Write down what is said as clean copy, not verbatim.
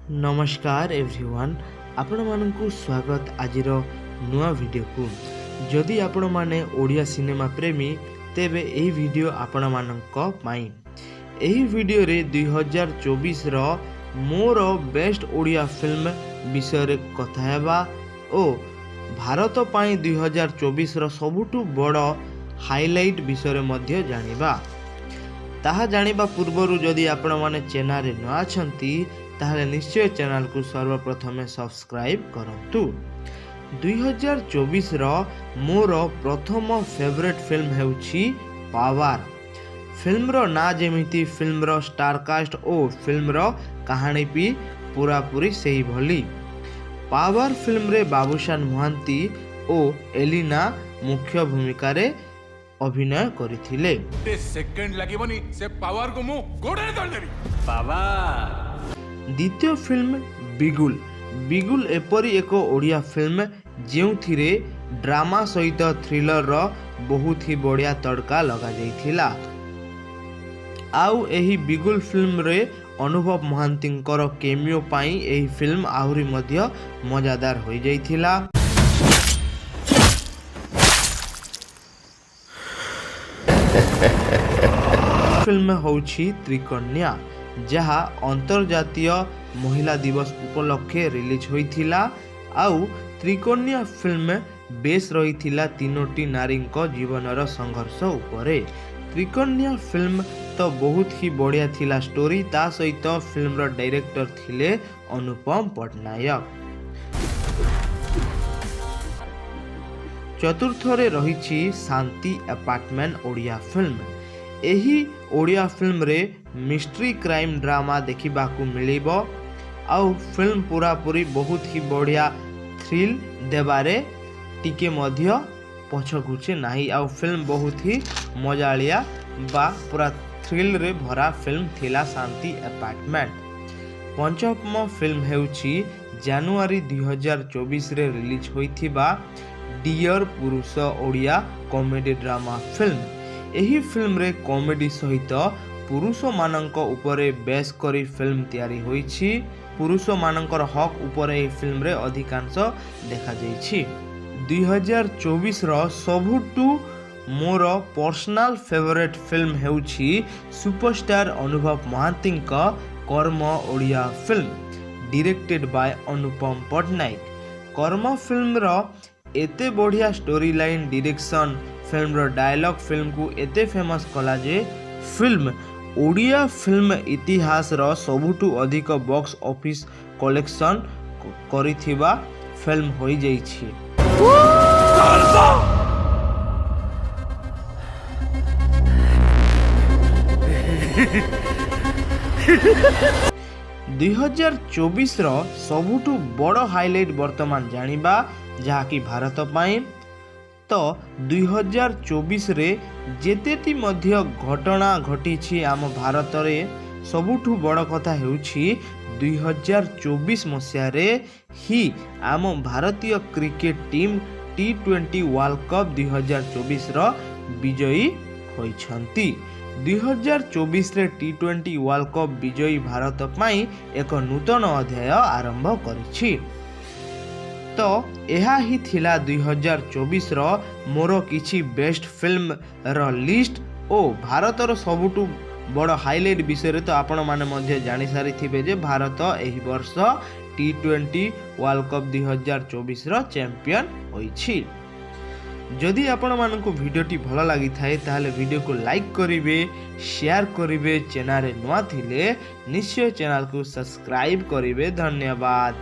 ନମସ୍କାର ଏଭ୍ରିୱାନ୍, ଆପଣମାନଙ୍କୁ ସ୍ୱାଗତ ଆଜିର ନୂଆ ଭିଡ଼ିଓକୁ। ଯଦି ଆପଣମାନେ ଓଡ଼ିଆ ସିନେମା ପ୍ରେମୀ, ତେବେ ଏହି ଭିଡ଼ିଓ ଆପଣମାନଙ୍କ ପାଇଁ। ଏହି ଭିଡ଼ିଓରେ 2024ର ମୋର ବେଷ୍ଟ ଓଡ଼ିଆ ଫିଲ୍ମ ବିଷୟରେ କଥା ହେବା ଓ ଭାରତ ପାଇଁ 2024ର ସବୁଠୁ ବଡ଼ ହାଇଲାଇଟ୍ ବିଷୟରେ ମଧ୍ୟ ଜାଣିବା। ତାହା ଜାଣିବା ପୂର୍ବରୁ ଯଦି ଆପଣମାନେ ଚ୍ୟାନେଲରେ ନୂଆ ଅଛନ୍ତି, ତାହେଲେ ନିଶ୍ଚୟ ଚ୍ୟାନେଲକୁ ସର୍ବପ୍ରଥମେ ସବସ୍କ୍ରାଇବ୍ କରନ୍ତୁ। 2024ର ମୋର ପ୍ରଥମ ଫେଭରେଟ୍ ଫିଲ୍ମ ହେଉଛି ପାୱାର। ଫିଲ୍ମର ନାଁ ଯେମିତି, ଫିଲ୍ମର ଷ୍ଟାରକାଷ୍ଟ ଓ ଫିଲ୍ମର କାହାଣୀ ବି ପୁରାପୁରି ସେହିଭଳି। ପାୱାର ଫିଲ୍ମରେ ବାବୁସାନ ମହାନ୍ତି ଓ ଏଲିନା ମୁଖ୍ୟ ଭୂମିକାରେ ଅଭିନୟ କରିଥିଲେ। ଗୋଟେ ସେକେଣ୍ଡ ଲାଗିବନି, ସେ ପାୱାରକୁ ମୁଁ ଗୋଡ଼ରେ ତଳିଦେବି। ଦ୍ୱିତୀୟ ଫିଲ୍ମ ବିଗୁଲ। ବିଗୁଲ ଏପରି ଏକ ଓଡ଼ିଆ ଫିଲ୍ମ, ଯେଉଁଥିରେ ଡ୍ରାମା ସହିତ ଥ୍ରିଲରର ବହୁତ ହି ବଢ଼ିଆ ତଡ଼କା ଲଗାଯାଇଥିଲା। ଆଉ ଏହି ବିଗୁଲ ଫିଲ୍ମରେ ଅନୁଭବ ମହାନ୍ତିଙ୍କର କେମିଓ ପାଇଁ ଏହି ଫିଲ୍ମ ଆହୁରି ମଧ୍ୟ ମଜାଦାର ହୋଇଯାଇଥିଲା। ଫିଲ୍ମ ହେଉଛି ତ୍ରିକନ୍ୟା, ଯାହା ଅନ୍ତର୍ଜାତୀୟ ମହିଳା ଦିବସ ଉପଲକ୍ଷେ ରିଲିଜ୍ ହୋଇଥିଲା। ଆଉ ତ୍ରିକନ୍ୟା ଫିଲ୍ମ ବେସ୍ ରହିଥିଲା ତିନୋଟି ନାରୀଙ୍କ ଜୀବନର ସଂଘର୍ଷ ଉପରେ। ତ୍ରିକନ୍ୟା ଫିଲ୍ମ ତ ବହୁତ ହି ବଢ଼ିଆ ଥିଲା ଷ୍ଟୋରି, ତା ସହିତ ଫିଲ୍ମର ଡାଇରେକ୍ଟର ଥିଲେ ଅନୁପମ ପଟ୍ଟନାୟକ। ଚତୁର୍ଥରେ ରହିଛି ଶାନ୍ତି ଆପାର୍ଟମେଣ୍ଟ ଓଡ଼ିଆ ଫିଲ୍ମ। ଏହି ଓଡ଼ିଆ ଫିଲ୍ମରେ ମିଷ୍ଟ୍ରି କ୍ରାଇମ୍ ଡ୍ରାମା ଦେଖିବାକୁ ମିଳିବ। ଆଉ ଫିଲ୍ମ ପୁରାପୁରି ବହୁତ ହି ବଢ଼ିଆ ଥ୍ରିଲ୍ ଦେବାରେ ଟିକେ ମଧ୍ୟ ପଛଘୁଞ୍ଚେ ନାହିଁ। ଆଉ ଫିଲ୍ମ ବହୁତ ହି ମଜାଳିଆ ବା ପୁରା ଥ୍ରିଲ୍ରେ ଭରା ଫିଲ୍ମ ଥିଲା ଶାନ୍ତି ଆପାର୍ଟମେଣ୍ଟ। ପଞ୍ଚମ ଫିଲ୍ମ ହେଉଛି ଜାନୁଆରୀ 2024ରେ ରିଲିଜ୍ ହୋଇଥିବା ଡିଅର୍ ପୁରୁଷ ଓଡ଼ିଆ କମେଡି ଡ୍ରାମା ଫିଲ୍ମ। ଏହି ଫିଲ୍ମରେ କମେଡି ସହିତ ପୁରୁଷମାନଙ୍କ ଉପରେ ବେସ୍ କରି ଫିଲ୍ମ ତିଆରି ହୋଇଛି। ପୁରୁଷମାନଙ୍କର ହକ୍ ଉପରେ ଏହି ଫିଲ୍ମରେ ଅଧିକାଂଶ ଦେଖାଯାଇଛି। 2024ର ସବୁଠୁ ମୋର ପର୍ସନାଲ ଫେଭରେଟ୍ ଫିଲ୍ମ ହେଉଛି ସୁପରଷ୍ଟାର ଅନୁଭବ ମହାନ୍ତିଙ୍କ କର୍ମ ଓଡ଼ିଆ ଫିଲ୍ମ, ଡିରେକ୍ଟେଡ୍ ବାୟ ଅନୁପମ ପଟ୍ଟନାୟକ। କର୍ମ ଫିଲ୍ମର ଏତେ ବଢ଼ିଆ ଷ୍ଟୋରି ଲାଇନ୍, ଡିରେକ୍ସନ୍, ଫିଲ୍ମର ଡାୟଲଗ୍ ଫିଲ୍ମକୁ ଏତେ ଫେମସ୍ କଲା ଯେ ଫିଲ୍ମ ଓଡ଼ିଆ ଫିଲ୍ମ ଇତିହାସର ସବୁଠୁ ଅଧିକ ବକ୍ସ ଅଫିସ୍ କଲେକ୍ସନ୍ କରିଥିବା ଫିଲ୍ମ ହୋଇଯାଇଛି। 2024ର ସବୁଠୁ ବଡ଼ ହାଇଲାଇଟ୍ ବର୍ତ୍ତମାନ ଜାଣିବା, ଯାହାକି ଭାରତ ପାଇଁ। ତ 2024ରେ ଯେତେଟି ମଧ୍ୟ ଘଟଣା ଘଟିଛି ଆମ ଭାରତରେ, ସବୁଠୁ ବଡ଼ କଥା ହେଉଛି 2024 ମସିହାରେ ହିଁ ଆମ ଭାରତୀୟ କ୍ରିକେଟ ଟିମ୍ ଟି20 ୱାର୍ଲଡ କପ୍ 2024ର ବିଜୟୀ ହୋଇଛନ୍ତି। 2024ରେ ଟି20 ୱାର୍ଲଡ କପ୍ ବିଜୟୀ ଭାରତ ପାଇଁ ଏକ ନୂତନ ଅଧ୍ୟାୟ ଆରମ୍ଭ କରିଛି। ତ ଏହା ହିଁ ଥିଲା 2024ର ମୋର କିଛି ବେଷ୍ଟ ଫିଲ୍ମର ଲିଷ୍ଟ ଓ ଭାରତର ସବୁଠୁ ବଡ଼ ହାଇଲାଇଟ୍ ବିଷୟରେ ତ ଆପଣମାନେ ମଧ୍ୟ ଜାଣିସାରିଥିବେ ଯେ ଭାରତ ଏହି ବର୍ଷ ଟି20 ୱାର୍ଲଡ କପ୍ 2024ର ଚାମ୍ପିଅନ୍ ହୋଇଛି। ଯଦି ଆପଣମାନଙ୍କୁ ଭିଡ଼ିଓଟି ଭଲ ଲାଗିଥାଏ, ତାହେଲେ ଭିଡ଼ିଓକୁ ଲାଇକ୍ କରିବେ, ସେୟାର କରିବେ। ଚ୍ୟାନେଲରେ ନୂଆ ଥିଲେ ନିଶ୍ଚୟ ଚ୍ୟାନେଲକୁ ସବସ୍କ୍ରାଇବ୍ କରିବେ। ଧନ୍ୟବାଦ।